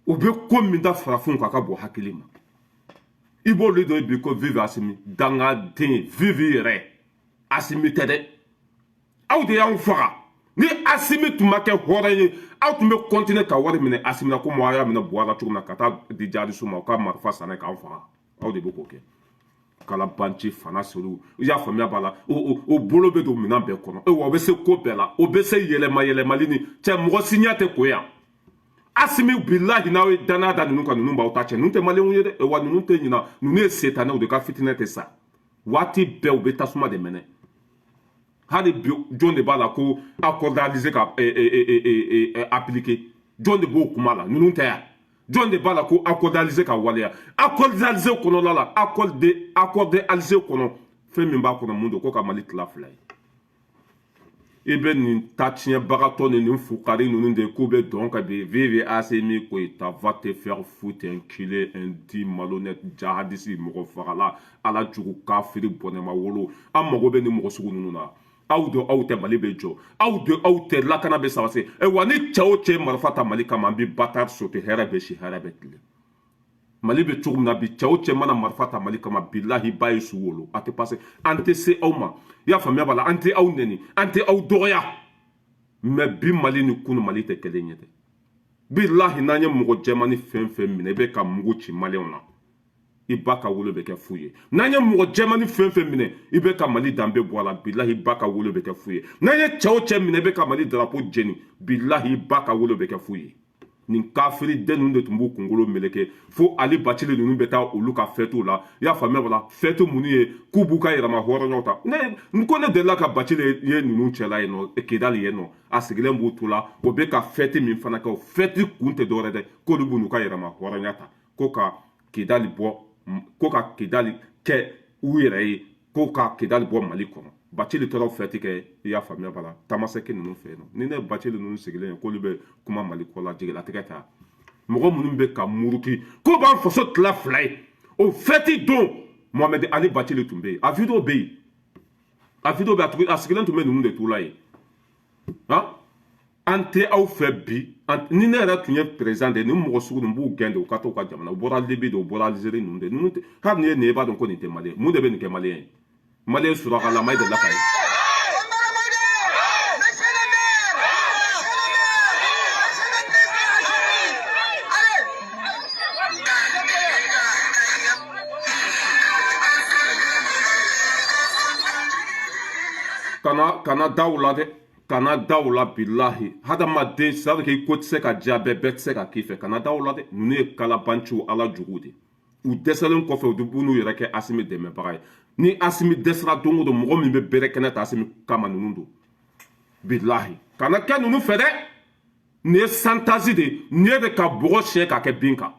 o bɛ ko min da farafinw kan, ka bɔ hakili ma. I b'olu dɔn bi ko "Vive Assimi". Dangaden, vive yɛrɛ Assimi tɛ dɛ. Aw de y'anw faga. Ni Assimi tun ma kɛ hɔrɔn ye, aw tun bɛ continuer ka wari minɛ Assimi na komi aw y'a minɛ Buwa la cogo min na, ka taa di jihadisiw ma, u ka marifa san k'an faga. Aw de bɛ k'o kɛ. Kalabanci fana solu, i y'a faamuya b'a la. O bolo bɛ don minɛn bɛɛ kɔnɔ. E wa o bɛ se ko bɛɛ la, o bɛ se yɛlɛma yɛlɛmali ni cɛ. Mɔgɔ si ɲɛ tɛ ko yan. Assimi, bilahi, n'aw ye danaya da ninnu kan, ninnu b'aw ta cɛ. Ninnu tɛ maliyɛnw ye dɛ. Wa ninnu tɛ ɲina, ninnu ye setanɛw de ka fitinɛ tɛ sa. Waati bɛɛ u bɛ tasuma de mɛnɛ. Hali bi, jɔn de b'a la ko accord d'Alger ka appliquer? Jɔn de b'o kuma la? Ninnu tɛ yan. Jɔn de b'a la ko accord d'Alger ka waleya? Accord d'Alger kɔnɔla la, accord d'Alger kɔnɔ, fɛn min b'a kɔnɔ, mun don? Ko ka Mali tila fila ye. I bɛ nin ta tiɲɛbagatɔ ni nin fukari ninnu de k'u bɛ dɔn ka bi. "Vive Assimi Goïta." Va te faire foutre, enculé, indigne, malhonnête, jahadisi, mɔgɔ fagala, ala jugu, kafiri, bɔnɛma wolo. An mago bɛ nin mɔgɔ sugu ninnu na. Aw de, aw tɛ Mali bɛ jɔ. Aw de, aw tɛ lakana bɛ sabati. Wa ni cɛ o cɛ marifa ta Mali kama, an bɛ bâtard sauter. Hɛrɛ bɛ si, hɛrɛ bɛ tile. Mali bɛ cogo min na bi, cɛ o cɛ mana marifa ta Mali kama, bilahi, ba ye su wolo, a tɛ pase. An tɛ se aw ma, i y'a faamuya b'a la. An tɛ aw nɛni, an tɛ aw dɔgɔya, mais bi Mali ni kunu Mali tɛ kelen ye dɛ. Bilahi, n'an ye mɔgɔ jɛmani fɛn fɛn minɛ, i bɛ ka mugu ci maliyɛnw na, i ba ka wolo bɛ kɛ fu ye. N'an ye mɔgɔ jɛmani fɛn fɛn minɛ, i bɛ ka Mali danbe bɔ a la, bilahi, ba ka wolo bɛ kɛ fu ye. N'an ye cɛ o cɛ minɛ, i bɛ ka Mali drapeau jeni, bilahi, ba ka wolo bɛ kɛ fu ye. Nin kafiri den ninnu de tun b'u kunkolo meleke fo Ali Bacili ninnu bɛ taa olu ka fɛtiw la, i y'a faamuya bala. Fɛti minnu ye k'u b'u ka yɛrɛma hɔrɔnyaw ta. Ne n ko ne delila ka Bacili ye ninnu cɛla yen nɔ, Kidali yen nɔ, a sigilen b'u to la. O bɛ ka fɛti min fana kɛ, o fɛti kun tɛ dɔwɛrɛ dɛ, k'olu b'u n'u ka yɛrɛma hɔrɔnya ta, ko ka Kidali bɔ, ko ka Kidali kɛ u yɛrɛ ye, ko ka Kidali bɔ Mali kɔnɔ. Bacili taara fɛti kɛ, i y'a faamuya b'a la, Tamasɛki ninnu fɛ yen nɔ. Ni ne Bacili ninnu sigilen ye k'olu bɛ kuma Mali ko la, jigilatigɛ ta. Mɔgɔ minnu bɛ ka muruti k'o b'an faso tila fila ye, o fɛti don Mohamed Ali Bacili tun bɛ yen. A vidéo bɛ yen, a vidéo bɛ yen, a sigilen tun bɛ ninnu de t'u la yen. Han, an tɛ aw fɛ bi. Ni ne yɛrɛ tun ye président de ye, nin mɔgɔ sugu ninnu b'u gɛn de, u ka t'u ka jamana. U bɔra Libi de, u bɔra Algérie, ninnu de, ninnu tɛ. Hali ni ye nin ye, i b'a dɔn ko nin tɛ malien. Mun de bɛ nin kɛ malien ye? Malien surakalama, e delila ka ye. Monsieur le maire! Monsieur le maire! Monsieur le président Assimi! Allez! Kana da u la dɛ, kana da u la, bilahi. Hadamaden, c'est à dire que ko tɛ se ka diya bɛɛ, bɛɛ tɛ se ka k'i fɛ. Kana da u la dɛ. Ninnu ye kalabanciw, ala juguw de. U dɛsɛlen kɔfɛ, u b'u n'u yɛrɛ kɛ Asimi dɛmɛbaga ye. Ni Asimi dɛsɛra don o don, mɔgɔ min bɛ bere kɛnɛ ta Asimi kama, ninnu don, bilahi. Kana kɛ ninnu fɛ dɛ. Nin ye santazi de ye. Nin ye de ka bɔgɔ siɲɛ k'a kɛ bin kan,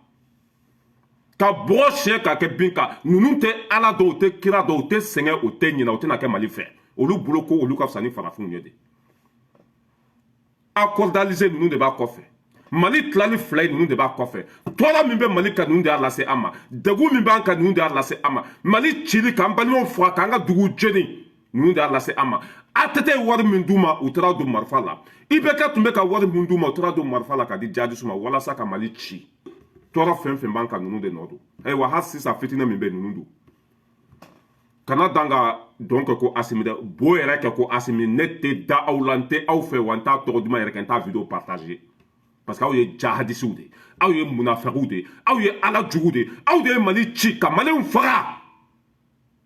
ka bɔgɔ siɲɛ k'a kɛ bin kan. Ninnu tɛ ala dɔn, u tɛ kira dɔn, u tɛ sɛgɛn, u tɛ ɲinɛ, u tɛna kɛ Mali fɛ. Olu bolo ko olu ka fisa ni farafinw ye de. Accord d'Alger, ninnu de b'a kɔfɛ. Mali tilali fila ye, ninnu de b'a kɔfɛ. Tɔɔrɔ min bɛ Mali kan, ninnu de y'a lase an ma. Degun min b'an kan, ninnu de y'a lase an ma. Mali cili, k'an balimaw faga, k'an ka duguw jeni, ninnu de y'a lase an ma. ATT ye wari min d'u ma, u taara don marifa la. IBK tun bɛ ka wari min d'u ma, u taara don marifa la ka di jihadistes ma walasa ka Mali ci. Tɔɔrɔ fɛn fɛn b'an kan, ninnu de nɔ don. Ayiwa, hali sisan fitinɛ min bɛ, ninnu don. Kana dan ka dɔn kɛ ko Asimi dɛ, bo yɛrɛ kɛ ko Asimi. Ne tɛ da aw la, n tɛ aw fɛ wa, n t'a tɔgɔ duman yɛrɛ kɛ, n t'a vidéo partager, parce que aw ye jahadisiw de ye, aw ye munafagiw de ye, aw ye ala jugu de ye, aw de ye Mali ci ka Maliyɛnw faga.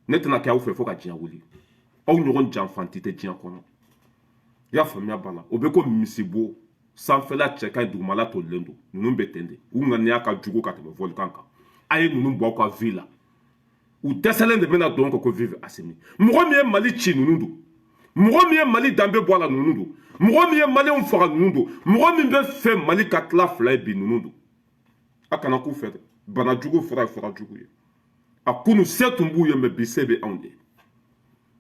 Ne tɛna kɛ aw fɛ fo ka diɲɛ wuli. Aw ɲɔgɔn janfanti tɛ diɲɛ kɔnɔ, i y'a faamuya b'a la. O bɛ ko misibo sanfɛla cɛ ka ɲi, dugumala tolilen don. Ninnu bɛ ten de, u ŋaniya ka jugu ka tɛmɛ volcan kan. A ye ninnu bɔ aw ka vie la. U dɛsɛlen de bɛna dɔn kɛ ko vive Asimi. Mɔgɔ min ye Mali ci, ninnu don. Mɔgɔ min ye Mali danbe bɔ a la, ninnu don. Mɔgɔ min ye Maliyɛnw faga, ninnu don. Mɔgɔ min bɛ fɛ Mali ka tila fila ye bi, ninnu don. A kana k'u fɛ dɛ. Bana jugu fura ye fura jugu ye. A kunu se tun b'u ye, mais bi se bɛ anw de ye.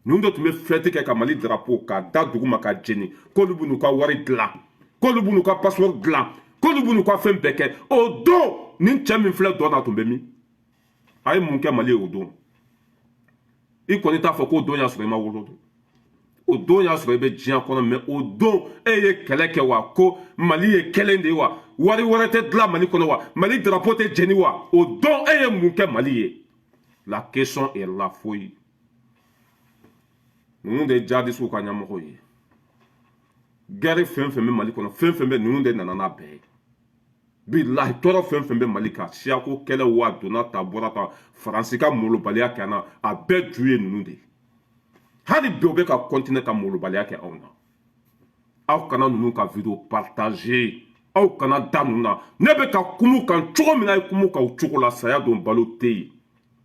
Ninnu de tun bɛ fɛti kɛ ka Mali drapeau k'a da dugu ma ka jeni, k'olu b'u n'u ka wari dilan, k'olu b'u n'u ka passeport dilan, k'olu b'u n'u ka fɛn bɛɛ kɛ. O don, nin cɛ min filɛ dɔn na tun bɛ min? A ye mun kɛ Mali ye o don? I kɔni t'a fɔ k'o don y'a sɔrɔ i ma wolo don, o don y'a sɔrɔ i bɛ diɲɛ kɔnɔ, mais o don e ye kɛlɛ kɛ wa? Ko Mali ye kelen de ye wa? Wari wɛrɛ tɛ dilan Mali kɔnɔ wa? Mali drapeau tɛ jeni wa? O don e ye mun kɛ Mali ye? La question est là. Foyi. Ninnu de ye jihadisiw ka ɲɛmɔgɔw ye. Guerre fɛn fɛn bɛ Mali kɔnɔ, fɛn fɛn bɛ, ninnu de nana n'a bɛɛ ye, bilahi. Tɔɔrɔ fɛn fɛn bɛ Mali kan, siyako kɛlɛ wa, donna ta, bɔra ta, Faransi ka molobaliya kɛ an na, a bɛɛ ju ye ninnu de ye. Hali bi u bɛ ka continuer ka molobaliya kɛ anw na. Aw kana ninnu ka vidéo partager, aw kana da ninnu na. Ne bɛ ka kumu kan cogo min na, a ye kumu kan o cogo la. Saya don, balo tɛ yen,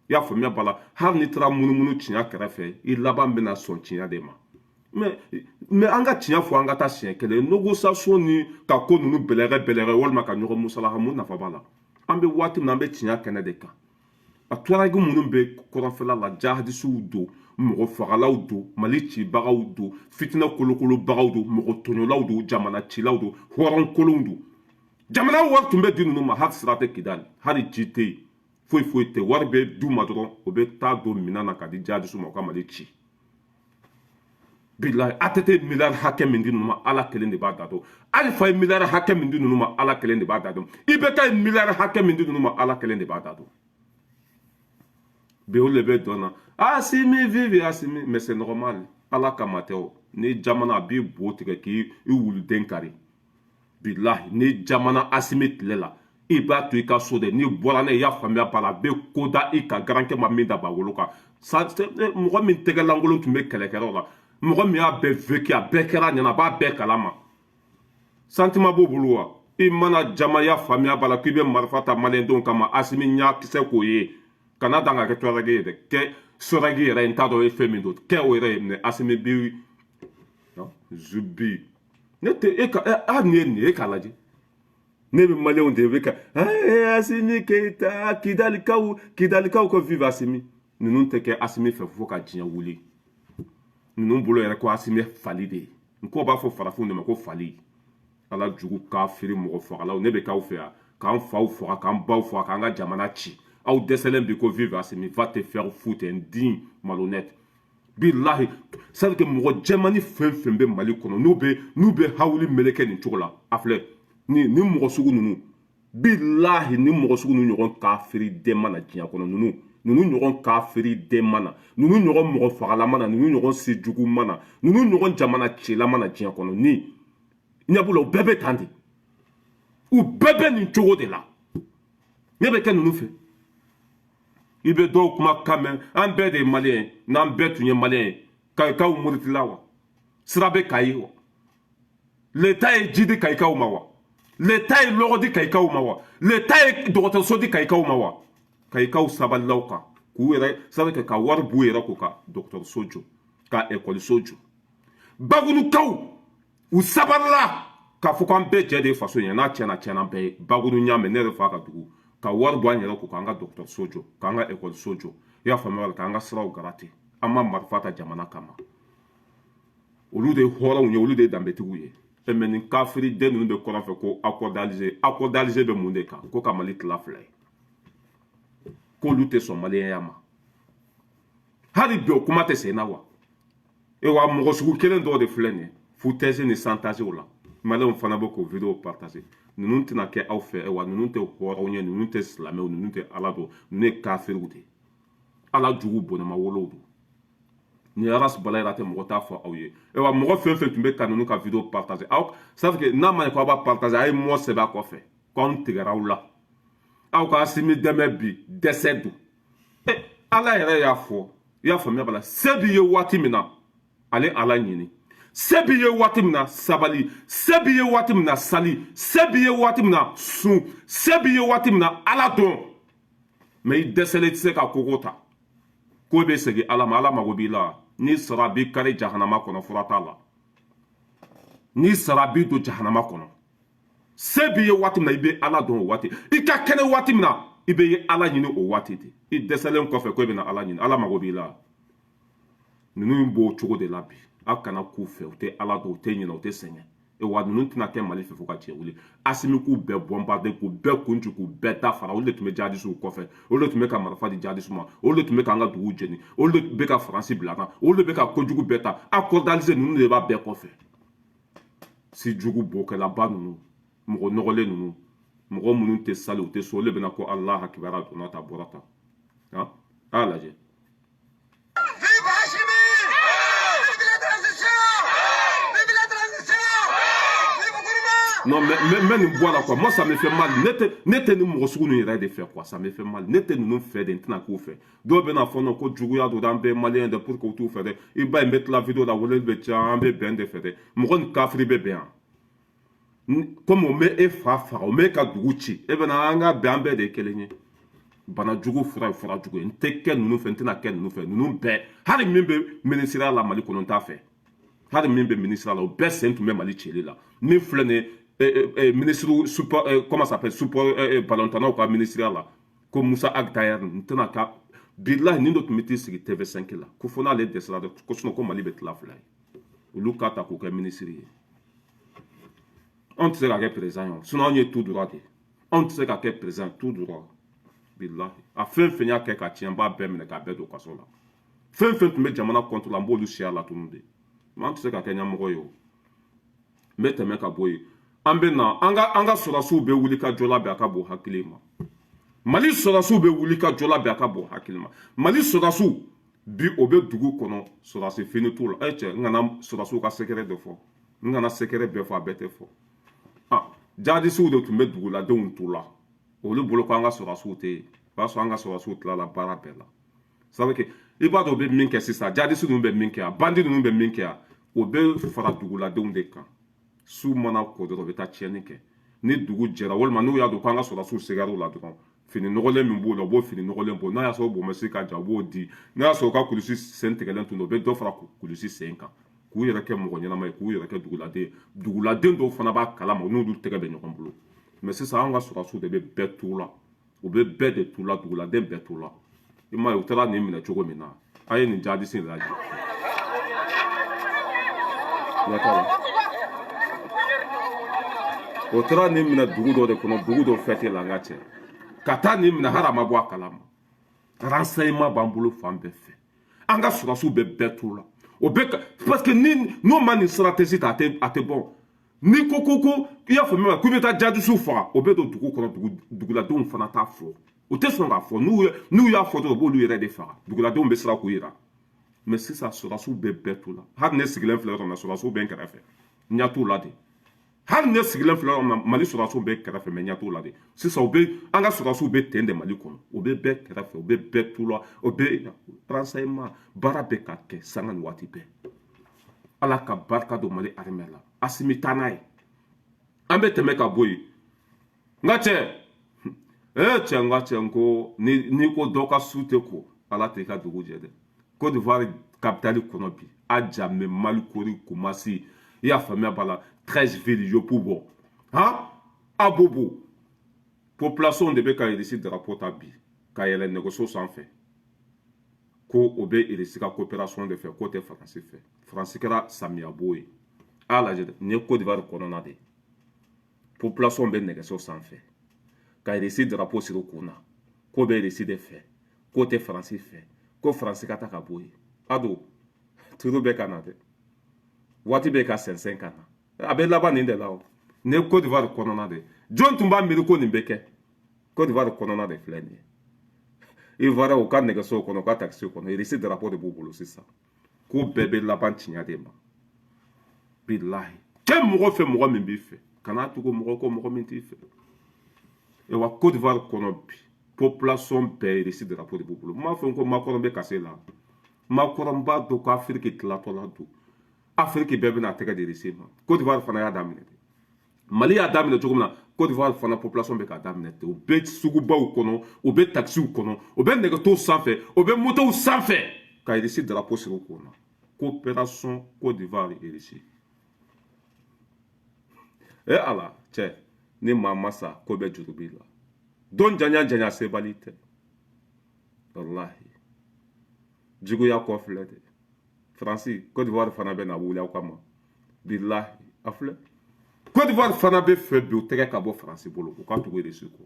i y'a faamuya b'a la. Hali n'i taara munumunu tiɲɛ kɛrɛfɛ, i laban bɛna sɔn tiɲɛ de ma. Mais an ka tiɲɛ fɔ, an ka taa siɲɛ kelen négociation ni ka ko ninnu bɛlɛgɛ bɛlɛgɛ walima ka ɲɔgɔn musalaha, mun nafa b'a la? An bɛ waati min na, an bɛ tiɲɛ kɛnɛ de kan. A tuareg minnu bɛ kɔrɔnfɛla la, jahadisiw don, mɔgɔ fagalaw don, Mali cibagaw don, fitinɛ kolokolobagaw don, mɔgɔ tɔɲɔlaw don, jamana cilaw don, hɔrɔnkolonw don. Jamana wari tun bɛ di ninnu ma, hali sira tɛ Kidali, hali ji tɛ yen, foyi foyi tɛ. Wari bɛ d'u ma dɔrɔn, o bɛ taa don minɛn na ka di jahadisiw ma, u ka Mali ci. Bilahi, ATT miliyari hakɛ min di ninnu ma, ala kelen de b'a da dɔn. Alifa ye miliyari hakɛ min di ninnu ma, ala kelen de b'a da dɔn. IBK ye miliyari hakɛ min di ninnu ma, ala kelen de b'a da dɔn. Bi olu de bɛ dɔn na Asimi, vive Asimi. Mais c'est normal, ala kama tɛ o. Ni jamana a b'i bo tigɛ k'i wuluden kari, bilahi. Ni jamana Asimi tile la, i b'a to i ka so dɛ. N'i bɔra n'a ye, i y'a faamuya b'a la, a bɛ ko da i kan, garankɛ ma min da ba wolo kan. Mɔgɔ min tɛgɛ lankolon tun bɛ kɛlɛkɛyɔrɔ la, mɔgɔ min y'a bɛɛ vécu, a bɛɛ kɛra ɲɛna, a b'a bɛɛ kalama. Sentiment b'o bolo wa? I mana jama, y'a faamuya b'a la, k'i bɛ marifa ta maliyɛndenw kama, Asimi ɲa kisɛ k'o ye. Kana dan ka kɛ tuareg ye dɛ, kɛ soreg yɛrɛ ye, n t'a dɔn e fɛn min don, kɛ o yɛrɛ ye. Mais Asimi bi zubi, ne tɛ e ka hali ni ye nin ye, e k'a lajɛ. Ne bɛ maliyɛnw de bɛ ka Asimi Keyita, Kidalikaw, Kidalikaw ko vive Asimi. Ninnu tɛ kɛ Asimi fɛ fo ka diɲɛ wuli. Ninnu bolo yɛrɛ ko Asimi ye fali de ye. N ko b'a fɔ farafinw de ma ko fali. Ala jugu kafiri mɔgɔ fagalaw, ne bɛ k'aw fɛ yan k'an faw faga, k'an baw faga, k'an ka jamana ci. Aw dɛsɛlen bi ko vive Asimi, va te faire foutre, indigne, malhonnête. Bilahi, c'est à dire que mɔgɔ jɛmani fɛn fɛn bɛ Mali kɔnɔ, n'u bɛ hawuli meleke nin cogo la, a filɛ ni mɔgɔ sugu ninnu. Bilahi, ni mɔgɔ sugu ninnu ɲɔgɔn kafiri den ma na diɲɛ kɔnɔ. Ninnu ɲɔgɔn kafiri den ma na, ninnu ɲɔgɔn mɔgɔ fagala ma na, ninnu ɲɔgɔn sejugu ma na, ninnu ɲɔgɔn jamana cila ma na diɲɛ kɔnɔ. Ni ɲɛ b'u la, u bɛɛ bɛ tan de, u bɛɛ bɛ nin cogo de la. Ne bɛ kɛ ninnu fɛ, i bɛ dɔw kuma kan mɛn. An bɛɛ de ye maliyɛn ye. N'an bɛɛ tun ye maliyɛn ye, kayikaw muritila wa? Sira bɛ Kayi wa? L'État ye ji di kayikaw ma wa? L'État ye lɔgɔ di kayikaw ma wa? L'État ye dɔgɔtɔrɔso di kayikaw ma wa? Kayikaw sabalilaw kan k'u yɛrɛ sabu kɛ ka wari b'u yɛrɛ ko ka dɔgɔtɔrɔso jɔ, ka ekɔliso jɔ. Bagunukaw, u sabalila k'a fɔ k'an bɛɛ jɛ de ye faso ye. N'a tiɲɛna, tiɲɛna bɛɛ ye. Bagunu ɲa mɛn, ne yɛrɛ fa ka dugu, ka wari bɔ an yɛrɛ ko k'an ka dɔgɔtɔrɔso jɔ, k'an ka ekɔliso jɔ, i y'a faamuya, k'an ka siraw garate. An ma marifa ta jamana kama. Olu de ye hɔrɔnw ye, olu de ye danbetigiw ye. E mɛ, nin kafiri den ninnu bɛ kɔrɔn fɛ ko accord d'Alger. Accord d'Alger bɛ mun de kan? Ko ka Mali tila fila ye, k'olu tɛ sɔn maliyɛnya ma. Hali bi o kuma tɛ sen na wa? E wa, mɔgɔ sugu kelen dɔw de filɛ nin ye foutaise ni chantage la. Maliyɛnw fana bɛ k'o vidéo partager. Ninnu tɛna kɛ aw fɛ wa? Ninnu tɛ hɔrɔnw ye, ninnu tɛ silamɛw, ninnu tɛ Ala dɔn, ninnu ye kafiriw de ye, Ala jugu bɔnɛma wolow don. Ni Aras Balayira tɛ, mɔgɔ t'a fɔ aw ye. Wa mɔgɔ fɛn fɛn tun bɛ ka ninnu ka vidéo partager, aw ça fait que n'a ma ɲɛ ko aw b'a partager, a ye mɔ sɛbɛn a kɔfɛ ko anw tigɛra aw la. Aw ka Asimi dɛmɛ bi dɛsɛ don. E Ala yɛrɛ y'a fɔ, i y'a faamuya bala, se b'i ye waati min na, ale Ala ɲini. Se b'i ye waati min na, sabali. Se b'i ye waati min na, sali. Se b'i ye waati min na, sun. Se b'i ye waati min na, Ala dɔn. Mɛ i dɛsɛlen, i tɛ se ka koko ta ko bɛ segin Ala ma. Ala mago b'i la. N'i sara, b'i kari jahanama kɔnɔ, fura t'a la. N'i sara, b'i don jahanama kɔnɔ. Se b'i ye waati min na, i bɛ Ala dɔn o waati. I ka kɛnɛ waati min na, i bɛ Ala ɲini o waati de. I dɛsɛlen kɔfɛ ko i bɛna Ala ɲini, Ala mago b'i la. Ninnu b'o cogo de la bi. Aw kana k'u fɛ, u tɛ Ala dɔn, u tɛ ɲinɛ, u tɛ sɛgɛn. Wa ninnu tɛna kɛ Mali fɛ fo ka diɲɛ wuli. Asimi k'u bɛɛ bombarder, k'u bɛɛ kun ci, k'u bɛɛ da fara. Olu de tun bɛ jihadisiw kɔfɛ, olu de tun bɛ ka marifa di jihadisiw ma, olu de tun bɛ k'an ka dugu jeni, olu de bɛ ka Faransi bila kan, olu de bɛ ka kojugu bɛɛ ta. Accord d'Alger, ninnu de b'a bɛɛ kɔfɛ. Si jugu bokɛlaba ninnu, mɔgɔ nɔgɔlen ninnu, mɔgɔ minnu tɛ sali, u tɛ so, olu de bɛna ko Allah akibara donna ta bɔra ta. A y'a lajɛ. Vive Assimi! Vive la transition! Vive la transition! Vive Gourouba! Non, mais nin bɔ a la quoi. Moi, ça me fait mal. Ne tɛ nin mɔgɔ sugu ninnu yɛrɛ de fɛ quoi. Ça me fait mal. Ne tɛ ninnu fɛ de, n tɛna k'u fɛ. Dɔw bɛ n'a fɔ non, ko juguya don dɛ, an bɛɛ maliyɛn dɛ, pour que u t'u fɛ dɛ. I ba in bɛ tila vidéo la, weleli bɛ caya, an bɛ bɛn de fɛ dɛ. Mɔgɔ ni kafiri bɛ bɛn yan? Komi o bɛ e fa faga, o m'e ka dugu ci, e bɛna an ka bɛn, an bɛɛ de ye kelen ye. Bana jugu fura ye fura jugu ye. N tɛ kɛ ninnu fɛ, n tɛna kɛ ninnu fɛ. Ninnu bɛɛ, hali min bɛ minisiriya la Mali kɔnɔ, n t'a fɛ. Hali min bɛ minisiriya la, o bɛɛ sen tun bɛ Mali cili la. Min filɛ nin ye ministre support, comment ça s'appelle, support balontannaw ka minisiriya la, ko Musa Ag Attaher, n tɛna ka bilahi nin dɔ tun bɛ t'i sigi TV5 la ko fo n'ale dɛsɛra dɛ, ko sinon ko Mali bɛ tila fila ye. Olu k'a ta k'o kɛ minisiri ye. Anw tɛ se ka kɛ président ye o, sinon anw ye tout droit de ye. Anw tɛ se ka kɛ président, tout droit. Bilahi, a fɛn fɛn y'a kɛ ka tiɲɛ, n b'a bɛɛ minɛ k'a bɛɛ don kaso la. Fɛn fɛn tun bɛ jamana contre la, n b'olu siya latunu de. Mais an tɛ se ka kɛ ɲɛmɔgɔ ye o. N bɛ tɛmɛ ka bɔ yen. An bɛ na an ka sɔrɔdasiw bɛ wuli ka jɔ labɛn, a ka bon hakili ma. Mali sɔrɔdasiw bɛ wuli ka jɔ labɛn, a ka bon hakili ma. Mali sɔrɔdasiw bi, o bɛ dugu kɔnɔ, sɔrɔdasi fini t'u la. E cɛ, n kana sɔrɔdasiw ka secret de fɔ, n kana secret bɛɛ fɔ, a bɛɛ tɛ fɔ. Ah, jihadisiw de tun bɛ duguladenw t'u la. Olu bolo ko an ka sɔrɔdasiw tɛ yen, o y'a sɔrɔ an ka sɔrɔdasiw tilala baara bɛɛ la. Ça veut que i b'a dɔn u bɛ min kɛ sisan, jihadisi ninnu bɛ min kɛ yan, bandi ninnu bɛ min kɛ yan, o bɛ fara duguladenw de kan. Su mana ko dɔrɔn, u bɛ taa tiɲɛni kɛ. Ni dugu jɛra, walima n'u y'a dɔn k'an ka sɔrɔdasiw segar'u la dɔrɔn, fini nɔgɔlen min b'o la, u b'o fini nɔgɔlen bɔ. N'a y'a sɔrɔ bomasi ka jan, u b'o di. N'a y'a sɔrɔ u ka kulusi sen tigɛlen tun don, u bɛ dɔ fara kulusi sen kan k'u yɛrɛ kɛ mɔgɔ ɲɛnama ye, k'u yɛrɛ kɛ duguladen ye. Duguladen dɔw fana b'a kalama, n'olu tɛgɛ bɛ ɲɔgɔn bolo. Mɛ sisan, an ka sɔrɔdasiw de bɛ bɛɛ t'u la, u bɛ bɛɛ de t'u la, duguladen bɛɛ t'u la. I m'a ye u taara nin minɛ cogo min na? A ye nin jihadisi in lajɛ. Ɲɛ t'a la, o taara nin minɛ dugu dɔ de kɔnɔ, dugu dɔ fɛte la. N ka cɛ, ka taa nin minɛ, hali a ma bɔ a kalama. Renseignement b'an bolo fan bɛɛ fɛ, an ka sɔrɔdasiw bɛ bɛɛ t'u la. O bɛ ka parce que ni n'o ma nin stratégie ta, a tɛ bɔ. N'i ko i y'a faamuya k'i bɛ taa jadisiw faga, o bɛ don dugu kɔnɔ, duguladenw fana t'a fɔ, u tɛ sɔn k'a fɔ. N'u y'a fɔ dɔrɔn, u b'olu yɛrɛ de faga. Duguladenw bɛ siran k'u yira. Mais sisan, sɔrɔdasiw bɛ bɛɛ t'u la. Hali ne sigilen filɛ yɔrɔ min na, sɔrɔdasiw bɛ n kɛrɛfɛ, ɲɛ t'u la de. Hali ne sigilen filɛ yɔrɔ min na, Mali sɔrɔdasiw bɛ kɛrɛfɛ, mais ɲɛ t'u la de. Sisan, u bɛ an ka sɔrɔdasiw bɛ ten de Mali kɔnɔ, u bɛ bɛɛ kɛrɛfɛ, u bɛ bɛɛ t'u la, u bɛ renseignement baara bɛ ka kɛ sanga ni waati bɛɛ. Ala ka barika don Mali armée la. Asimi, taa n'a ye. An bɛ tɛmɛ ka bɔ yen. N ka cɛ, ee cɛ, n ka cɛ, n ko n'i ko dɔ ka su tɛ ko, Ala t'i ka dugu jɛ dɛ. Côte d'Ivoire capitale kɔnɔ bi, Adjamé, Malikori, Kumasi, i y'a faamuya b'a la, Treichville, Yopougon, han, Abobo, population de bɛ ka Irisi drapeau ta bi ka yɛlɛ nɛgɛso sanfɛ, ko o bɛ Irisi ka coopération de fɛ, k'o tɛ Faransi fɛ. Faransi kɛra samiyabo ye. A y'a lajɛ dɛ, nin ye Côte d'Ivoire kɔnɔna de ye. Population bɛ nɛgɛso sanfɛ ka Irisi drapeau siri u kun na, k'o bɛ Irisi de fɛ, k'o tɛ Faransi fɛ, ko Faransi ka ta ka bɔ yen. A don turu bɛ ka na dɛ, waati bɛ ka sɛnsɛn ka na, a bɛ laban nin de la. O nin ye Côte d'Ivoire kɔnɔna de. Jɔn tun b'a miiri ko nin bɛ kɛ Côte d'Ivoire kɔnɔna de filɛ nin ye? Ivoirien, u ka nɛgɛsow kɔnɔ, u ka takisiw kɔnɔ, Irisi drapeau de b'u bolo sisan. Ko bɛɛ bɛ laban tiɲɛ de ma. Bilahi, kɛ mɔgɔ fɛ, mɔgɔ min b'i fɛ, kana tugu mɔgɔ kɔ, mɔgɔ min t'i fɛ. Wa Côte d'Ivoire kɔnɔ bi, population bɛɛ, Irisi drapeau de b'u bolo. N m'a fɔ ko Macron bɛ kasi la. Macron b'a dɔn ko Afiriki tilatɔla don, Afiriki bɛɛ bɛna tɛgɛ di Irisi ma. Côte d'Ivoire fana y'a daminɛ de. Mali y'a daminɛ cogo min na, Côte d'Ivoire fana population bɛ k'a daminɛ ten. U bɛ sugubaw kɔnɔ, u bɛ takisiw kɔnɔ, u bɛ nɛgɛtow sanfɛ, u bɛ motow sanfɛ ka Irisi drapeau siri u kun na. Coopération Côte d'Ivoire Irisi. E Ala cɛ, ni maa ma sa, ko bɛ juru b'i la. Don janya janya, sebali tɛ. Walahi, juguya kɔ filɛ dɛ. Faransi, Côte d'Ivoire fana bɛ na wuli aw kama. Bilahi, a filɛ, Côte d'Ivoire fana bɛ fɛ bi u tɛgɛ ka bɔ Faransi bolo, u ka tugu Irisi kɔ.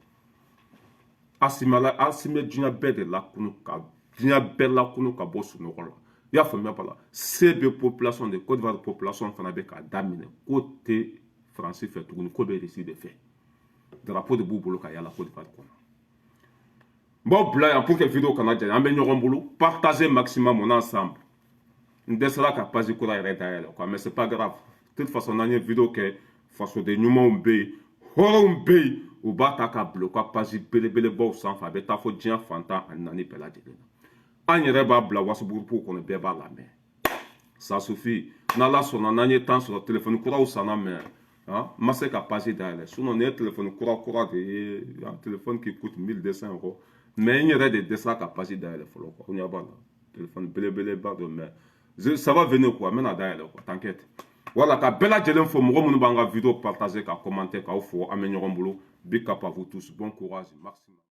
Asimi ala, Asimi bɛ diɲɛ bɛɛ de lakunu, ka diɲɛ bɛɛ lakunu ka bɔ sunɔgɔ la. I y'a faamuya b'a la, se bɛ population de Côte d'Ivoire. Population fana bɛ k'a daminɛ ko tɛ Faransi fɛ tuguni, ko bɛ Irisi de fɛ. Drapeau de b'u bolo ka yala Côte d'Ivoire kɔnɔ. N b'aw bila yan pour que vidéo kana janya. An bɛ ɲɔgɔn bolo, partager maximum, on est ensemble. N dɛsɛra ka page kura yɛrɛ dayɛlɛ quoi, mais c'est pas grave. De toute façon, n'an ye vidéo kɛ, fasoden ɲumanw bɛ yen, hɔrɔnw bɛ yen, u b'a ta ka bila u ka page belebelebaw sanfɛ, a bɛ taa fɔ diɲɛ fan 14 bɛɛ lajɛlen na. An yɛrɛ b'a bila WhatsApp groupe kɔnɔ, bɛɛ b'a lamɛn. Ça suffit. N'Ala sɔnna, n'an ye temps sɔrɔ, téléphone kuraw sanna, mais hein, n ma se ka page dayɛlɛ. Sinon nin ye téléphone kura kura de ye, un téléphone qui coûte 1200 euros, mais n yɛrɛ de dɛsɛra ka page dayɛlɛ fɔlɔ quoi. O ɲɛ b'a la, téléphone belebeleba don, mais ça va venir quoi, n bɛna dayɛlɛ quoi, t'inquiète. Voilà, ka bɛɛ lajɛlen fo, mɔgɔ minnu b'an ka vidéo partager, ka commenter, k'aw fo. An bɛ ɲɔgɔn bolo. Big up à vous tous, bon courage maximum.